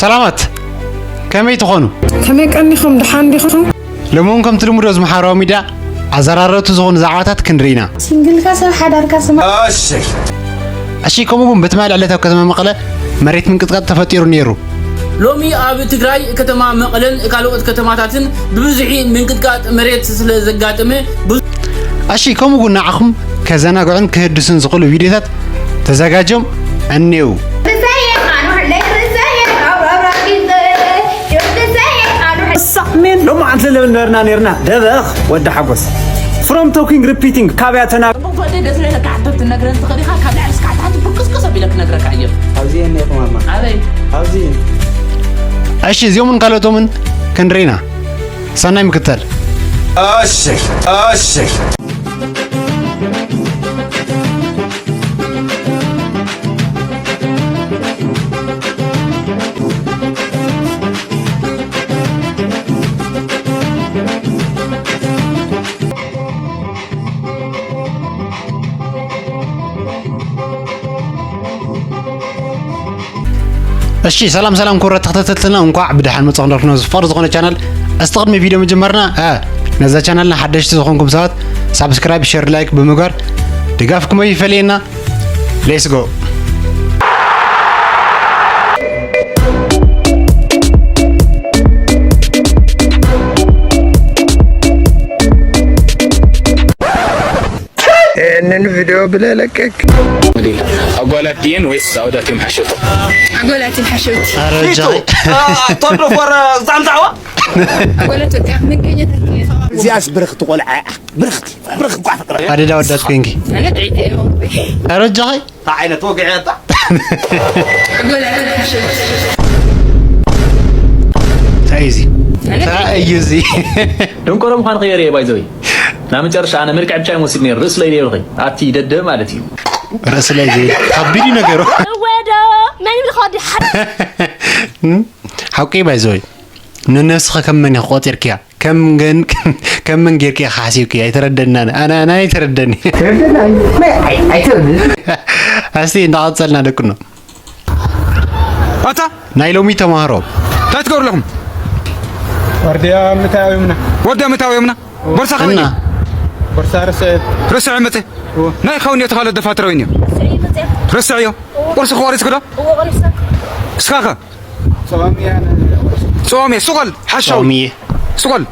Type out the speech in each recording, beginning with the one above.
ሰላማት፣ ከመይ ትኾኑ? ከመይ ቀኒኹም? ደሓን ዲኹም? ሎሚ እውን ከምቲ ልሙድ ኣብዚ ማሕበራዊ ሚድያ ኣዘራረብቲ ዝኾኑ ዛዕባታት ክንርኢ ኢና። ሲንግልካ ሰብ ሓዳርካ ስማ። እሺ፣ ከምኡ እውን ብትማሊ ዕለት ኣብ ከተማ መቐለ መሬት ምንቅጥቃጥ ተፈጢሩ ነይሩ። ሎሚ ኣብ ትግራይ ከተማ መቐለን ካልኦት ከተማታትን ብብዝሒ ምንቅጥቃጥ መሬት ስለ ዘጋጠመ ብዙ እሺ፣ ከምኡ እውን ንዓኹም ከዘናግዑን ክህድሱን ዝኽእሉ ቪድዮታት ተዘጋጅዮም እኔዉ። ሳዕሜን ሎማዓንቲ ለምን ነበርና ነርና ደበኽ ወዲ ሓጎስ። From talking repeating ካበያ ተና እሞ ወደ ደስ ለካ ሓተት ትነግረን ትኽእል ኢኻ። ካብ ላዕሊ እስካዕ ታሕቲ ብቅስቅስ ኣቢለ ክነግረካ እየ። ኣብዚ እየ እኒኤ ማማ። ኣበይ? ኣብዚ። እሺ፣ እዚኦምን ካልኦቶምን ክንርኢና። ሰናይ ምክትታል። እሺ፣ እሺ። እሺ፣ ሰላም ሰላም ክቡራት ተኸታተልትና፣ እንኳዕ ብደሓን መጻኹም እንዳልኩ ናብ ዝፍቅር ዝኾነ ቻናል። እስቲ ቅድሚ ቪድዮ ምጅማርና፣ እ፣ ነዛ ቻናልና ሓደሽቲ ዝኾንኩም ሰባት ሳብስክራይብ፣ ሼር፣ ላይክ ብምግባር ድጋፍኩም ኣይፈለየና። Let's go። ይህንን ቪዲዮ ብለህ ለቀቅ። ሞዴል ኣጓላት ድየን ወይስ ኣወዳት እዮም ሓሸውቲ? ኣጓላት እዮም ሓሸውቲ። ኧረ ፊቱ፣ ጃይ። አ፣ ቶንዶ ፎር፣ ዛዕምዛዕዋ። ኣጓላት በቃ መገኘት። እዚኣስ ብርኽቲ ቆልዓ እያ። ብርኽቲ፣ ብርኽቲ እኳ ፍቅሪ። ኣደዳ ኣወዳት ኮንኪ። ኣነ ጥዒተ እየ። ኧረ ጃይ። እንታይ ዓይነት ወግዒ እያ እታ? ኣጓላት እዮም ሓሸውቲ። እንታይ እዩ እዚ? እንታይ እዩ እዚ? ደንቆሮ ምዃንኺ እየ ርእየ፣ ባይዘወይ። ናብ መጨረሻ ኣነ መልክዕ ብቻ ይመስል ነይሩ፣ ርእሲ ላይ ነይሩ ኸይ። ኣቲ ደደ ማለት እዩ። ርእሲ ላይ ዘይብል። ከቢድ እዩ ነገሩ። እወ ዶ፣ መን ይብል ኸዲ ሓደ? እም? ሓቂ ባይዘወይ። ንነብስኻ ከም መን ኢኻ ቆጺርክያ? ከም ገን-፣ ከም መን ጌርክያ ሓሲብክያ? ኣይተረደናን። ኣነ፣ ኣነ ኣይተረደኒ። ተረደና? ኣይ፣ ኣይ፣ ኣይተረደን። እስቲ እንዳቐጸልና ደቅኖ። ኣታ ናይ ሎሚ ተማሃሮ። እንታይ ትገብሩ ኣለኹም? ወርድያ ምታዊ ምና። ወርድያ ምታዊ ምና። ቦርሳ ከመይ እና? እዩ? ቦርሳ ርስዐ። ርስዐ መጸ? እዎ። ናይ ከውን እየ ተኻለ ደፋትረው እየ። ርስዐ እየ። ቁርሲ ክቆሪስ ክዶ? እዎ፣ ቁርሲ። እስካኸ? ጾም እያ ነ-፣ ጾም እየ። ሱቐል፣ ሓሻዊ። ጾም እየ። ሱቐል።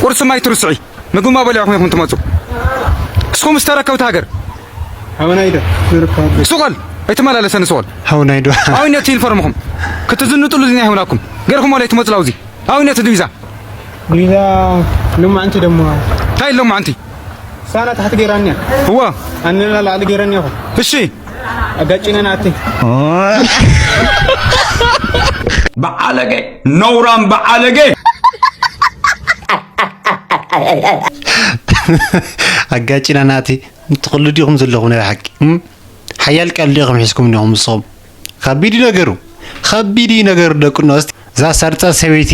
ቁርሲ ማይ ትርስዒ። ምግቢ ማበሊያኹም ኢኹም ትመጹ። እስኹም ዝተረከብቲ ሃገር። ሃበናይ ዶ? ንርከብ። ሱቐል፣ ኣይትመላለሰኒ ሱቐል። ሃበናይ ዶ? ኣውነት ዩኒፎርምኹም። ክትዝንጥሉ ዚና ይሆናኩም። ገርኹም ወላ ኣይትመጹ ላውዚ። ኣውነት ዲቪዛ። ዲቪዛ ሎማዓንቲ ደሞ። እንታይ ሎማዓንቲ? ሳና ታሕቲ ገይራንያ። እዋ። ኣነና ላዕሊ ገይራንያ እኮ። እሺ። ኣጋጭነና ኣቲ። በዓለገ፣ ነውራም በዓለገ። ኣጋጭና ናቲ፣ ትቕልዱ ኢኹም ዘለኹም ናይ ብሓቂ። እም? ሓያል ቀልዲ ኢኹም ሒዝኩም እኒኹም ንስኹም። ከቢድ እዩ ነገሩ። ከቢድ እዩ ነገሩ ደቅኖ። እስቲ እዛ ሰርጸ ሰበይቲ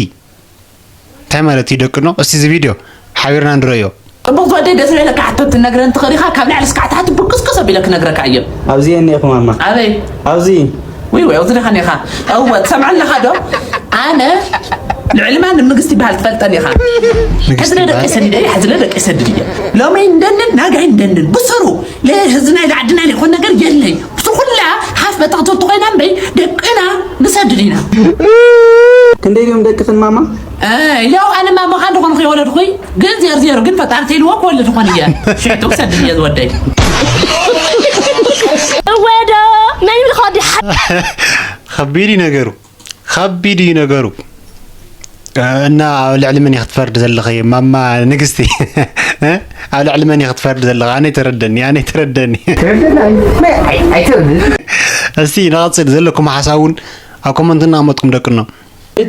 እንታይ ማለት እዩ ደቅኖ? እስቲ እዚ ቪድዮ ሓቢርና ንረዮ። ጽቡቕ ዝወደይ ደስ ዝበለካ ሕቶ ትነግረን ትኽእል ኢኻ። ካብ ላዕሊ እስካዕ ታሕቲ ብቅስቅስ ኣቢለ ክነግረካ እየ። ኣብዚ እየ እኒኤ ማማ። ኣበይ? ኣብዚ። ውይ፣ ውይ፣ ኣብዚ ዲኻ እኒኻ? እወ፣ ትሰምዐኒ ኣለኻ ዶ? ኣነ ልዕሊ ማንም ንግስቲ ይበሃል ትፈልጠኒ ኢኻ። ንግስቲ ሕዚ ለደቂ ይበሃል። ሰዲደ እየ፣ ሕዚ ለደቂ ሰድድ እየ። ሎመይ እንደንን፣ ናጋይ እንደንን። ብስሩ፣ ለህዝናይ ለዓድናይ ለይኮን ነገር የለይ። ብሱ ኩላ ሓፍ በጣቕቶ ተኾይና እምበይ፣ ደቅና ንሰድድ ኢና። ክንደይ ድዮም ደቅኽን ማማ? ኣይ፣ ያው ኣነ ማማ ኻን ዝኾንኹ የወለድኹይ፣ ግን ዜር ዜሮ ግን ፈጣሪ ተይልዎ ክወልድ ዝኾን እየ። ሽዕቱ ክሰድድ እየ ዝወደይ። እወ ዶ፣ መን ይብል ኸዲ ሓ- ከቢድ እዩ ነገሩ። ከቢድ እዩ ነገሩ። እና ኣብ ልዕሊ መን ኢኺ ትፈርድ ዘለኺ? ማማ ንግስቲ። ኣብ ልዕሊ መን ኢኺ ትፈርድ ዘለኺ? ኣነ ተረደኒ፣ ኣነ ተረደኒ። ተረደኒ? ኣይ-፣ ኣይ-፣ ኣይተረድን። እስቲ ንቐጽል፣ ዘለኩም ሓሳብ እውን ኣብ ኮመንት እናቐመጥኩም ደቅኖ።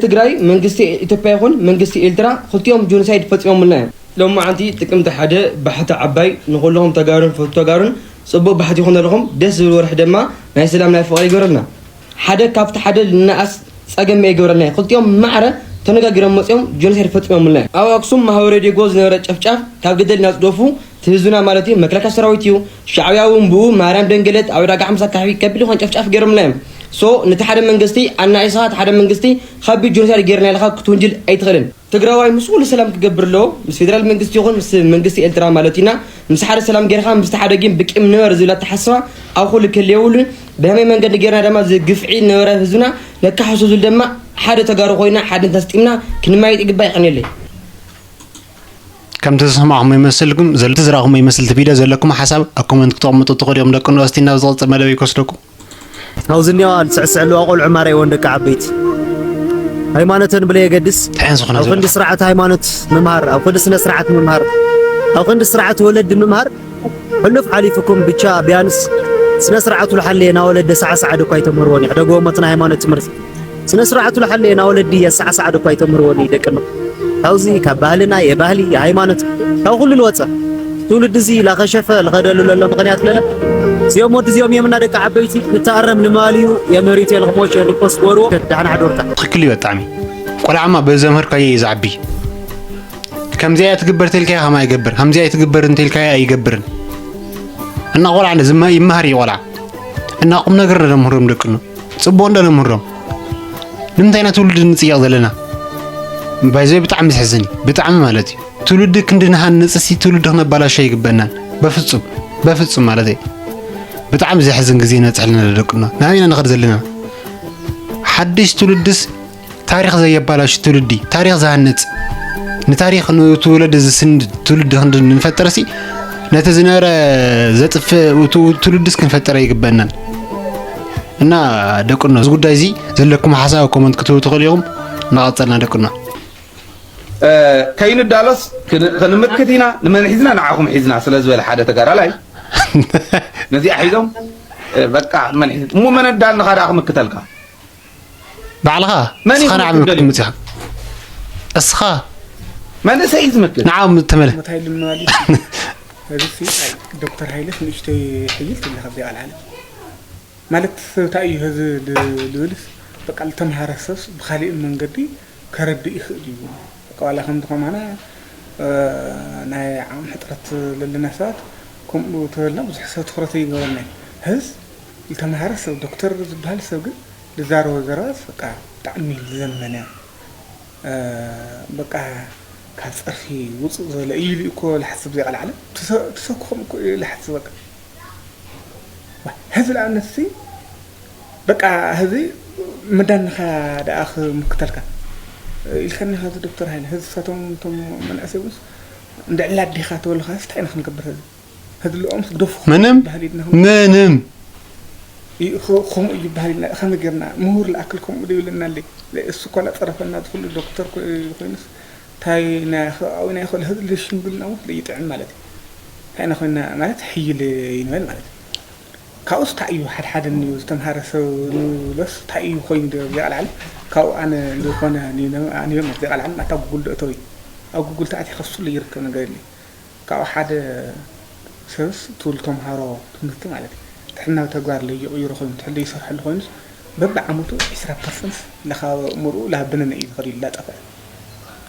ትግራይ መንግስቲ ኢትዮጵያ ይኹን መንግስቲ ኤርትራ ክልቲኦም ጆኖሳይድ ፈጺሞምልና እዮም። ሎማዓንቲ ጥቅምቲ ሓደ ባሕቲ ዓባይ ንኹልኹም ተጋሩን ፈቱ ተጋሩን ጽቡቕ ባሕቲ ይኹነልኹም። ደስ ዝብል ወርሒ ድማ ናይ ሰላም ናይ ፍቕሪ ይግበረልና። ሓደ ካብቲ ሓደ ልነኣስ ጸገም እየ ይገብረልና። ክልቲኦም ማዕረ ተነጋጊሮም መጺኦም ጆኖሳይድ ፈጺሞምልና እዮም። ኣብ ኣክሱም ማህበረ ዴጎ ዝነበረ ጨፍጫፍ ካብ ገደል እናጽደፉ እቲ ህዝብና ማለት እዩ መከላከያ ሰራዊት እዩ። ሻዕብያ እውን ብኡ ማርያም ደንገለት ኣብ ዕዳጋ ሓምሳ ኣካባቢ ከቢድ ዝኾነ ጨፍጫፍ ገይሮምልና እዮም። So ነቲ ሓደ መንግስቲ ኣናኢስኻ እቲ ሓደ መንግስቲ ከቢድ ጆኖሳይድ ጌርና ኢልካ ክትውንጅል ኣይትኽእልን። ትግራዋይ ምስ ኩሉ ሰላም ክገብር ኣለዎ፣ ምስ ፌደራል መንግስቲ ይኹን ምስ መንግስቲ ኤርትራ ማለት ኢና። ምስ ሓደ ሰላም ጌርካ ምስቲ ሓደ ግን ብቂም ንበር ዝብል ኣተሓሳስባ ኣብ ኩሉ ክህልየውሉን ብኸመይ መንገዲ ጌርና ድማ እዚ ግፍዒ ነበረ ህዝብና ነካሕሶ ዝብል ድማ ሓደ ተጋሩ ኮይና ሓድነት ኣስጢምና ክንማየጥ ይግባእ። ይቐንየለይ። ከምቲ ዝሰማዕኹሞ ይመስልኩም ዘል እቲ ዝረኣኹሞ ይመስል እቲ ቪድዮ ዘለኩም ሓሳብ ኣብ ኮመንት ክተቕምጡ ትኽእሉ ኢኹም ደቂ ኣንስትዮ ናብ ዝቕፅል መደበይ ክወስደኩም። ኣብዚ እኒዋ ዝስዕስዕ ኣለዋ ቆልዑ ማርያወን ደቂ ዓበይቲ ሃይማኖተን ብለየገድስ እንታይ ዝኾነ ኣብ ክንዲ ስርዓት ሃይማኖት ምምሃር ኣብ ክንዲ ስነ ስርዓት ምምሃር ኣብ ክንዲ ስርዓት ወለዲ ምምሃር ሕሉፍ ሓሊፉኩም ብቻ ቢያንስ ስነ ስርዓቱ ልሓለየ ናወለደ ሰዓሰዓ ደኳ ኣይተምህርዎን እዩ ሕደግዎ መትና ሃይማኖት ትምህርቲ ስነ ስርዓቱ ልሓለየ ናወለዲ ኣሰዓሰዓ ደኳ ኣይተምህርዎን እዩ ደቅኖ ካብዚ ካብ ባህልና የባህሊ የሃይማኖት ካብ ኩሉ ልወፀ ትውልዲ እዚ ላኸሸፈ ልኸደሉ ለሎ ምኽንያት ለለ እዚኦም ወዲ እዚኦም የምና ደቂ ዓበይቲ ንተኣረም ንማልዩ የምህሪት የልኽሞች ሪፖስት ጎርዎ ደሓን ሓዶርታ ትኽክል እዩ በጣዕሚ ቆልዓማ በዘምህርካዮ እዩ ዝዓቢ ከምዚኣ ትግበር ተልካዮ ከማ ይገብር ከምዚኣ ትግበር እንተልካዮ ኣይገብርን እና ቆልዓ ይመሃር እዩ ቆልዓ እና ቁም ነገር ነምህሮም ደቅኑ ፅቡቅ እንደ ነምህሮም ንምንታይ ኢና ትውልዲ ንፅየቕ ዘለና ባይዘ ብጣዕሚ ዘሕዝን እዩ ብጣዕሚ ማለት እዩ ትውልዲ ክንዲ ንሃንፅሲ ትውልዲ ክነባላሾ ይግበእናን በፍፁም በፍፁም ማለት እዩ ብጣዕሚ ዘሕዝን ግዜ ነፅሕልና ደቅኑ ናበይና ንኸድ ዘለና ሓድሽ ትውልድስ ታሪኽ ዘየባላሹ ትውልዲ ታሪኽ ዝሃንፅ ንታሪኽ ንትውለድ ዝስንድ ትውልዲ ክንዲ ንፈጥርሲ ነቲ ዝነበረ ዘጥፍእ ትውልድስ ክንፈጥር ይግበእናን እና ደቅኖ እዚ ጉዳይ እዚ ዘለኩም ሓሳብ ኮመንት ክትህቡ ትኽእሉ ኢኹም እናቐፀልና ደቅኖ ከይንዳሎስ ክንምክት ኢና ንመን ሒዝና ንዓኹም ሒዝና ስለ ዝበለ ሓደ ተጋዳላይ ነዚኣ ሒዞም በቃ ንመን ሒዝ እሞ መን ኣዳልንኻ ደኣ ክምክተልካ ባዕልኻ መን እዩ እስኻ ንዓብ ክምክት ደልዩ? ምክት ኢኻ እስኻ መንእሰይ እዩ ዝምክት ንዓብ ተመለ መታይ ልምናዋሊ እዚ ዶክተር ሃይለስ ንእሽተይ ሕይል ትብለ ካብዚ ኣልዓለ ማለት ሰብ እንታይ እዩ ህዚ ልብልስ በቃ ዝተምሃረ ሰብስ ብካሊእ መንገዲ ከረድእ ይኽእል እዩ በቃ ዋላ ከምዚ ከማና ናይ ዓቕሚ ሕጥረት ዘለና ሰባት ከምኡ ተበልና ብዙሕ ሰብ ትኩረት ይገበረና እዩ ህዝ ዝተምሃረ ሰብ ዶክተር ዝበሃል ሰብ ግን ልዛረቦ ዘረባስ በቃ ብጣዕሚ ዝዘመነ በቃ ካብ ፀርፊ ውፅእ ዝበለ እዩ ኢሉ እኮ ልሓስብ ዘይቀልዓለ ትሰኩኹም እኮ እዩ ልሓስብ በቃ ህዚ ንኣብነት ሲ በቃ ህዚ መዳንኻ ደኣ ክምክተልካ ኢልካኒ ኸዚ ዶክተር ሃይለ ህዚ ሳቶም ቶም መናእሰይ ውስ እንድዕላ ኣዴኻ ተበልኻስ እንታይ ኢና ክንገብር ህዚ ህዚ ልኦም ስግደፉ ምንም ባህል ኢድና ምንም ከምኡ እዩ ባህልና ከመይ ጌርና ምሁር ልኣክል ከምኡ ደይብለና ኣለይ እሱ ኮላ ፀረፈና ዝኩሉ ዶክተር ኮይኑስ እንታይ ናይ ክብኣዊ ናይ ክእል ህዝቢ ሽምግልና እውን ለይጥዕም ማለት እዩ እንታይ ኢና ኮይና ማለት ሕይል ይንበል ማለት እዩ ካብኡስ እንታይ እዩ ሓድሓደ እኒኡ ዝተምሃረ ሰብ ንብሎስ እንታይ እዩ ኮይኑ ዶ ኣብዚኣ ቃልዓለ ካብኡ ኣነ ዝኾነ ኣንበ ኣብዚኣ ቃልዓለ ኣታ ጉጉል ዶ እተው እዩ ኣብ ጉጉል ተኣቲኻ ሱሉ ይርከብ ነገር የለ ካብ ሓደ ሰብስ ትውል ተምሃሮ ትምህርቲ ማለት እዩ ትሕናዊ ተግባር ለይቕይሮ ኮይኑ ትሕል ይሰርሐሉ ኮይኑስ በብዓመቱ ዒስራ ፐርሰንት ለኻበ እምርኡ ላበነነ እዩ ዝኸድ ኢሉ ላጠፈ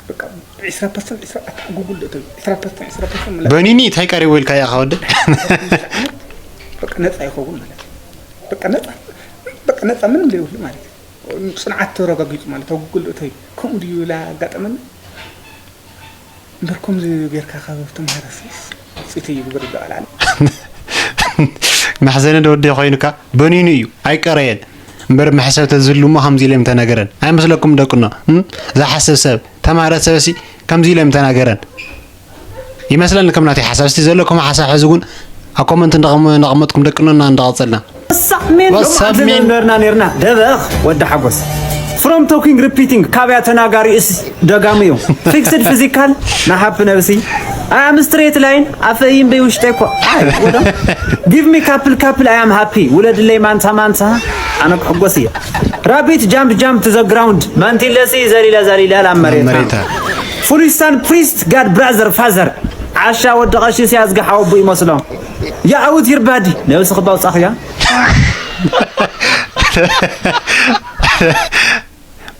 በቃ ዒስራ ፐርሰንት ዒስራ ኣታ ጉጉል ዶ እተው ዒስራ ፐርሰንት ዒስራ ፐርሰንት ምላ በኒኒ እንታይ ቀሪቡ ኢልካ ኢኻ ወደ በቃ ነፃ ይኸውን ማለት እዩ በቃ ነፃ በቃ ነፃ ምንም ዘይብሉ ማለት እዩ ፅንዓት ተረጋጊፁ ማለት ኣብ ጉጉል ዶ እተው ከምኡ ድዩ ላጋጠመኒ እምበር ከምዚ ጌርካ ካብ ተምሃረስ ውፅኢተይ ይግበር ይበሃል ኣነ መሕዘኒ ደወዲ ኮይኑካ በኒኑ እዩ ኣይቀረየን እምበር መሕሰብ ተዝህሉ እሞ ከምዚ ኢለ ምተነገረን ኣይመስለኩም ደቅኖ ዝሓስብ ሰብ ተማረ ሰብሲ ከምዚ ኢለ ምተናገረን ይመስለኒ ከም ናተይ ሓሳብ እስቲ ዘለኩም ሓሳብ ሕዚ እውን ኣብ ኮመንት እንዳቐመጥኩም ደቅኖና እንዳቐፀልና ሳሜን ወሳሜን። ነርና ነርና ደበኽ ወዲ ሓጎስ from talking repeating ካበያ ተናጋሪ እስ ደጋሚ እዩ fixed physical ናሓፕ ነብሲ I am straight line ኣፈይም በይ ውሽጠ እኮ give me couple couple I am happy ውለድለይ ማንታ ማንታ ኣነ ክሕጎስ እየ rabbit jump jump to the ground ማንቲለሲ ዘሊለ ዘሊለ ላብ መሬታ መሬታ። ፍሉስታን priest God brother father ዓሻ ወዲ ቀሺስ ያዝጋ ሓወቡ ይመስሎ የኣውት ይርባዲ ነብሲ ክባውፃኽያ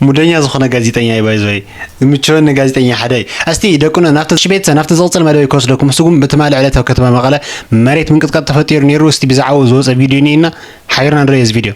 ሙደኛ ዝኾነ ጋዜጠኛ እዩ ባይዘይ ዝምቸወኒ ጋዜጠኛ ሓደ እዩ እስቲ ደቁነ ናብቲ ሽቤት ናብቲ ዝቕፅል መደብ ክወስደኩም እሱ ግን ብትማሊ ዕለት ኣብ ከተማ መቐለ መሬት ምንቅጥቃጥ ተፈጢሩ ነይሩ እስቲ ብዛዕባኡ ዝወፀ ቪድዮ እኒና ሓቢርና ንረዮ እዚ ቪድዮ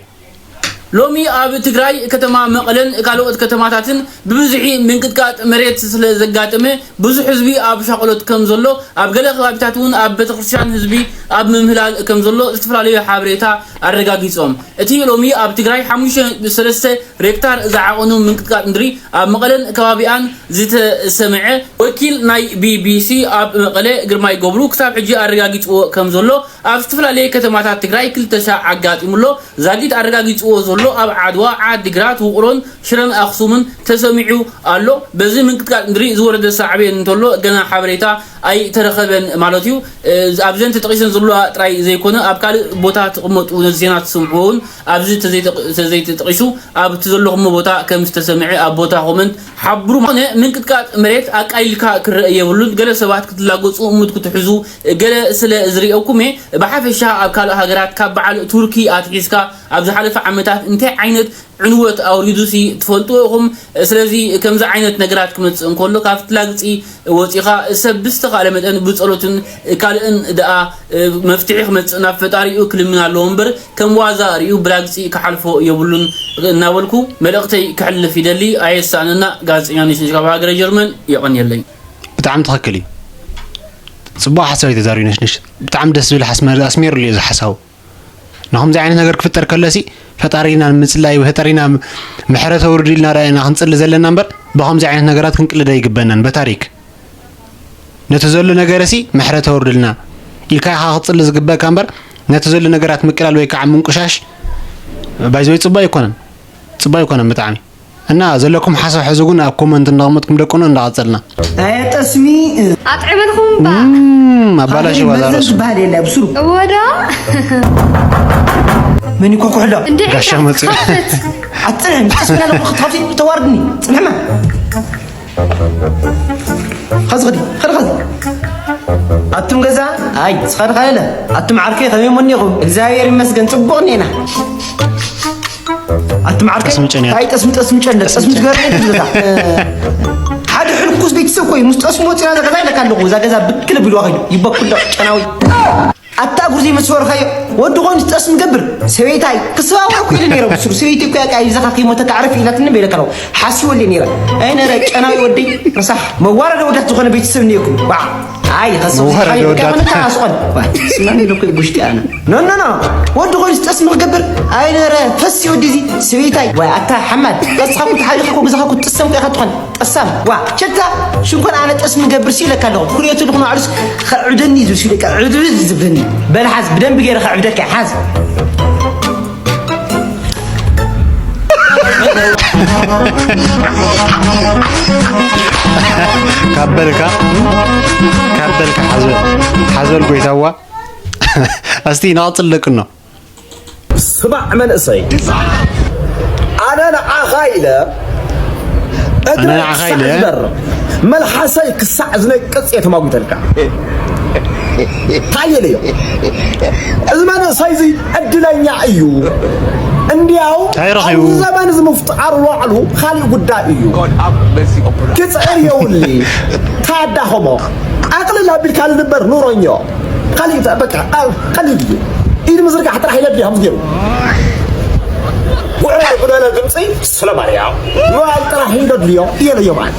ሎሚ ኣብ ትግራይ ከተማ መቐለን ካልኦት ከተማታትን ብብዝሒ ምንቅጥቃጥ መሬት ስለ ዘጋጠመ ብዙሕ ህዝቢ ኣብ ሻቕሎት ከም ዘሎ፣ ኣብ ገለ ከባቢታት እውን ኣብ ቤተክርስትያን ህዝቢ ኣብ ምምህላል ከም ዘሎ ዝተፈላለዩ ሓበሬታ ኣረጋጊጾም። እቲ ሎሚ ኣብ ትግራይ ሓሙሽተ ነጥቢ ሰለስተ ሬክታር ዝዓቐኑ ምንቅጥቃጥ ምድሪ ኣብ መቐለን ከባቢኣን ዝተሰምዐ ወኪል ናይ ቢቢሲ ኣብ መቐለ ግርማይ ገብሩ ክሳብ ሕጂ ኣረጋጊጽዎ ከም ዘሎ፣ ኣብ ዝተፈላለየ ከተማታት ትግራይ ክልተ ሻዕ ኣጋጢሙሎ። ዛጊት ኣረጋጊጽዎ ዘሎ ኣብ ዓድዋ፣ ዓዲግራት፣ ውቕሮን ሽረን ኣኽሱምን ተሰሚዑ ኣሎ። በዚ ምንቅጥቃጥ ምድሪ ዝወረደ ሳዕቤን እንተሎ ገና ሓበሬታ ኣይተረኸበን ማለት እዩ። እ፣ ኣብዘን ተጠቒሰን ዘለዋ ጥራይ ዘይኮነ ኣብ ካልእ ቦታ ትቕመጡ ነዚ ዜና ትሰምዕዎ እውን ኣብዚ ተዘይተቕ-፣ ተዘይተጠቒሱ ኣብቲ ዘለኹሞ ቦታ ከም ዝተሰምዐ ኣብ ቦታ ኮመንት ሓብሩ። ዝኾነ ምንቅጥቃጥ መሬት ኣቃሊልካ ክረአ የብሉን። ገለ ሰባት ክትላገጹ፣ እሙት ክትሕዙ ገለ ስለ ዝርእየኩም እየ። ብሓፈሻ ኣብ ካልእ ሃገራት ካብ በዓል ቱርኪ ኣትሒዝካ ኣብ ዝሓለፈ ዓመታት እንታይ ዓይነት ዕንወት ኣውሪዱሲ ትፈልጡ ኢኹም። ስለዚ ከምዚ ዓይነት ነገራት ክመጽእ እንከሎ ካብቲ ላግጺ ወጺኻ ሰብ ብዝተኻእለ መጠን ብጸሎትን ካልእን ደኣ መፍትሒ ክመጽእ ናብ ፈጣሪኡ ክልምን ኣለዎ እምበር ከም ዋዛ ርእዩ ብላግጺ ክሓልፎ የብሉን እናበልኩ መልእኽተይ ከሕልፍ ይደሊ። ኣየሳእነና። ጋዜጠኛ ኔሽን ካብ ሃገረ ጀርመን። የቐንየለይ። ብጣዕሚ ትኽክል እዩ። ጽቡቕ ሓሳብ እዩ ተዛሪቡ ነሽነሽ። ብጣዕሚ ደስ ዝብል ሓስመ-፣ ኣስሜሩሉ እዩ እዚ ሓሳቡ። ንኸምዚ ዓይነት ነገር ክፍጠር ከለሲ ፈጣሪና ንምጽላይ፣ ፈጣሪና ምሕረት ኣውርድልና ዳኣ ኢና ክንጽሊ ዘለና እምበር ብኸምዚ ዓይነት ነገራት ክንቅልድ ኣይግበናን። በታሪክ ነቲ ዘሎ ነገርሲ ምሕረት ኣውርድልና ኢልካ ኢኻ ክትጽሊ ዝግበእካ እምበር ነቲ ዘሎ ነገራት ምቅላል ወይ ከዓ ምንቁሻሽ ባይዘወይ ጽቡቅ ኣይኮነን። ጽቡቅ ኣይኮነን ብጣዕሚ። እና ዘለኩም ሓሳብ ሕዙ ግን ኣብ ኮመንት እንዳቐመጥኩም ደቅኖ እንዳቐጸልና። ኣየ ጠስሚ። ኣጥዕመልኩም እባ። እም፣ ኣባላሽ ኣበይ ባዛሮስ። መዘን ዝበሃል የለ ኣብ ሱሩ። እወ ዶ? መን ይኮኩሕዶ? እንዴ፣ ጋሻ መጽእ። ትኸፍት። ኣትጽንሕኒ፣ ቀስ ብላ ኣለኹ ክትኸፍቲ ተዋርድኒ። ጽንሕማ። ኸዚ ኸዲ፣ ኸዲ፣ ኸዚ። ኣቱም ገዛ፣ ኣይ፣ ስኸዲ ኸለለ። ኣቱም ዓርከይ ከመይ እሞ እኒኹም? እግዚኣብሔር ይመስገን፣ ጽቡቕ እኒኤና። ኣቱም ዓርከይ፣ ጠስሚ ጨንያ። ኣይ፣ ጠስሚ፣ ጠስሚ ጨንያ፣ ጠስሚ ትገርም እዩ ገዛ። ሓደ ሕልኩስ ቤተሰብ ኮይ፣ ምስ ጠስሚ ወፂና እዛ ገዛ ኢለካ ኣለኹ። እዛ ገዛ ብክል ቢልዋ ኸይዱ፣ ይበኩሎ፣ ጨናዊ። ኣታ ጉርዚ ምስ ወርኻዮ፣ ወዲ ኾይኑ ጠስሚ ገብር። ሰበይታይ፣ ክሰባብሮ እኮ ኢለ ነይረ ብሱሩ። ሰበይቲ እኮ ያቃ ይብዛኻ ከይሞተ ካዕረፍ ኢላትኒ በይለካ ኣለኹ። ሓስወለይ ነይረ። ኣይ ነረ፣ ጨናዊ ወደይ፣ ረሳሕ። መዋረደ ወዳት ዝኾነ ቤተሰብ እኒኦኩም። ዋ፣ ኣይ፣ ኸስብ መዋረደ ወዳት። ስና ኢለኩ ጉሽጢ ኣነ። ኖ፣ ኖ፣ ኖ። ወዲ ኾይኑ ጠስሚ ክገብር። ኣይ ነረ፣ ፈሲ ወዲ እዚ፣ ሰበይታይ። ዋይ፣ ኣታ ሓማድ፣ ቀስኻ ኩ ተሓሊኻ ኩ፣ ግዛኻ ኩ፣ ጥሰም ኩ ኢኻ ትኾን። ጠሳም ዋ ቸታ ሽንኮር ኣነ ጠስሚ ገብር ሲለካ ኣለኹ። ኩርየቱ ልኹን ኣዕሩስ ኸዕብደኒ እዩ ዝብል ሲለካ ዕብድ ዝብለኒ። በል ሓዝ ብደንብ ገይረ ኸዕብደካ ሓዝ። ካብ በልካ፣ ካብ በልካ ሓዝበል፣ ሓዝበል ጎይታዋ። እስቲ ንቐጽል ደቅኖ። ስማዕ መንእሰይ፣ ኣነ ንዓኻ ኢለ እግረ ኣነ ንዓኻ ክሳዕ ኢለ? ዝበርር፣ መልሓሰይ ክሳዕ ዝነቅጽ እየ ተማጒተልካ። እንታይ ኢለዮ? እዚ መንእሰይ እዚ ዕድለኛ እዩ። እንዲያው እንታይ ረኺቡ? ኣብዚ ዘመን እዚ ምፍጣሩ ባዕሉ ካሊእ ጉዳይ እዩ። ክጽዕር የውሊ፣ ታዳኸሞ፣ ኣቕልል ኣቢልካ ዝንበር ኑሮኛ። ካሊእ በቃ፣ ኣ-፣ ቀሊል እዩ። ኢድ ምዝርጋሕ ጥራሕ ኢለ ድየ ከምዚ ገይሩ። ውዕል ዝበለ ድምፂ ስለ ማርያም ምባል ጥራሕ እዩ ዘድልዮ እየ ኢለዮ ማለት።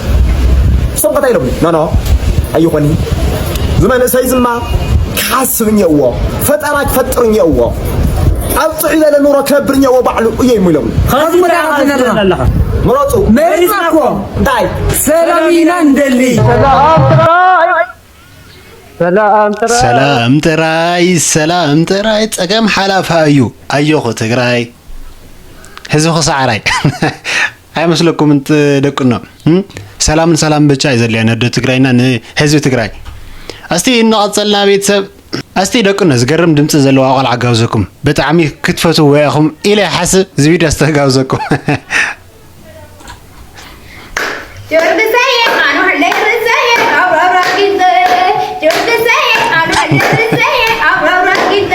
እሶም ከታ ኢሎምኒ፣ ኖ፣ ኖ፣ ኣይኾኒ። እዚ መንእሰይ ዝማ ክሓስብ እኒአዎ፣ ፈጠራ ክፈጥር እኒአዎ፣ ኣብ ጥዑይ ዝበለ ኑሮ ክነብር እኒአዎ ባዕሉ እየ እሞ ኢሎምኒ። ኸዚ መርሓ ኣለኻ። ምረፁ። መሪፅና እኮ። እንታይ? ሰላም ኢና እንደሊ። ሰላም ጥራይ። ሰላም ጥራይ፣ ሰላም ጥራይ፣ ጸገም ሓላፋ እዩ። ኣጆኹ ትግራይ፣ ህዝብኺ ሰዓራይ። ኣይመስለኩምን ት-፣ ደቅኖ? እም? ሰላምን ሰላም ብቻ እዩ ዘድልያ ነዶ ትግራይና ንህዝቢ ትግራይ። እስቲ እናቐጸልና ቤተሰብ፣ እስቲ ደቅኖ ዝገርም ድምፂ ዘለዋ ቆልዓ ጋብዘኩም። ብጣዕሚ ክትፈትውዋ ኢኹም ኢለ ይሓስብ፣ እዚ ቪድዮ ኣስተጋብዘኩም። ጆርግሰየ፣ ቃኑ ሕለይ ርእሰየ፣ ኣውራውራ ጊንጠ። ጆርግሰየ፣ ቃኑ ሕለይ ርእሰየ፣ ኣውራውራ ጊንጠ።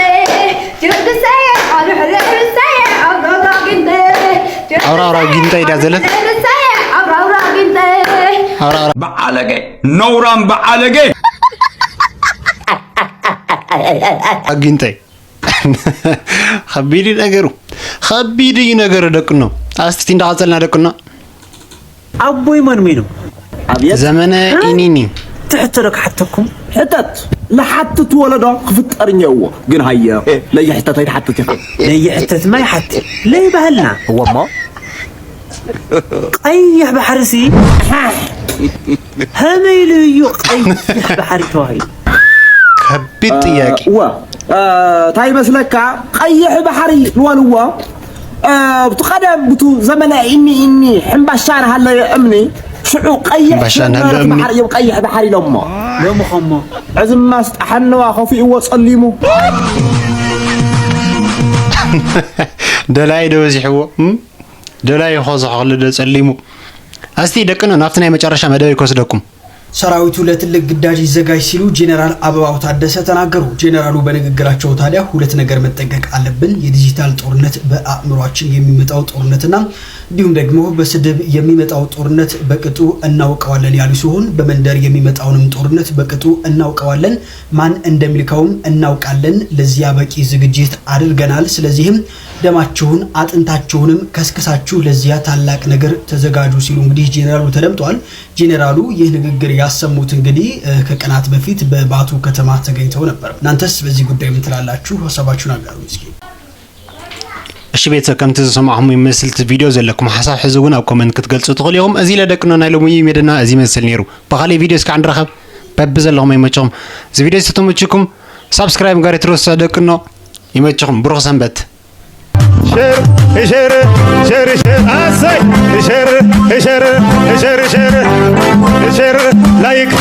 ጆርግሰየ፣ ቃኑ ሕለይ ርእሰየ፣ ኣውራውራ ጊንጠ። ኣውራውራ ጊንጠ ኢዳ ዘለት። ርእሰየ፣ ኣውራውራ ጊንጠ። ኣውራውራ በዓለገ፣ ነውራም በዓለገ። ጊንጠ። ከቢድ እዩ ነገሩ። ከቢድ እዩ ነገር ደቅኖ። ኣስቲ እንዳቐጸልና ደቅኖ። ኣቦይ መን ሚኑ? ኣብየት ዘመነ ኢኒኒ ትሕቶ ዶ ክሓተኩም? ሕተት ልሓትት ወለዶ ክፍጠር እኒአዎ። ግን ሃየ ለይሕተት ኣይትሓትት ኢኻ። ለይሕተት ማይ ሓቲ ለይ ባህልና እወሞ ቀይሕ ባሕሪ ሲ ሀመይ ኢሉ እዩ ቀይሕ ባሕሪ ተባሂሉ? ከቢድ ጥያቄ። እወ እንታይ ይመስለካ? ቀይሕ ባሕሪ ዝበልዎ ብቲ ቀደም ብቱ ዘመነ ኢኒ ኢኒ ሕምባሻ ናሃለየ እምኒ ሽዑ ቀይሕ ሕምባሻ ናሃለየ ዝነበረት እምኒ። ባሕሪ እዮም ቀይሕ ባሕሪ ኢሎሞ። ሎሚ ኸሞ ዕዝማ ስጣሓነዋ ከፊእዎ ጸሊሙ። ደላይ ዶ በዚሕዎ እም? ደላይ ይኾዞ ከሎ ዶ ጸሊሙ። ኣስቲ ደቅኖ ናብቲ ናይ መጨረሻ መደብ ይከስደኩም። ሰራዊቱ ለትልቅ ግዳጅ ይዘጋጅ ሲሉ ጄኔራል አበባው ታደሰ ተናገሩ። ጄኔራሉ በንግግራቸው ታዲያ ሁለት ነገር መጠንቀቅ አለብን፣ የዲጂታል ጦርነት፣ በአእምሯችን የሚመጣው ጦርነትና እንዲሁም ደግሞ በስድብ የሚመጣው ጦርነት በቅጡ እናውቀዋለን ያሉ ሲሆን በመንደር የሚመጣውንም ጦርነት በቅጡ እናውቀዋለን፣ ማን እንደሚልከውም እናውቃለን። ለዚያ በቂ ዝግጅት አድርገናል። ስለዚህም ደማችሁን አጥንታችሁንም ከስክሳችሁ ለዚያ ታላቅ ነገር ተዘጋጁ ሲሉ እንግዲህ ጄኔራሉ ተደምጠዋል። ጄኔራሉ ይህ ንግግር ያሰሙት እንግዲህ ከቀናት በፊት በባቱ ከተማ ተገኝተው ነበር። እናንተስ በዚህ ጉዳይ ምን ትላላችሁ? ሀሳባችሁን አጋሩኝ እስኪ። እሺ ቤተሰብ ከምቲ ዝሰማዕኹም ይመስል እቲ ቪድዮ ዘለኩም ሓሳብ ሕዚ እውን ኣብ ኮመንት ክትገልጹ ትኽእሉ ኢኹም። እዚ ለደቅኖ ናይ ሎሚ መደብና እዚ ይመስል ነይሩ። ብኻሊእ ቪድዮ እስካዕ ንራኸብ። በብዘለኹም ይመችኹም። እዚ ቪድዮ ዝተመችኩም ሳብስክራይብ ጋር ትረሱ ደቅኖ ይመችኹም። ብሩኽ ሰንበት። ሸር ሸር ሸር ሸር ኣሰይ ሸር ሸር ሸር ሸር ሸር ላይክ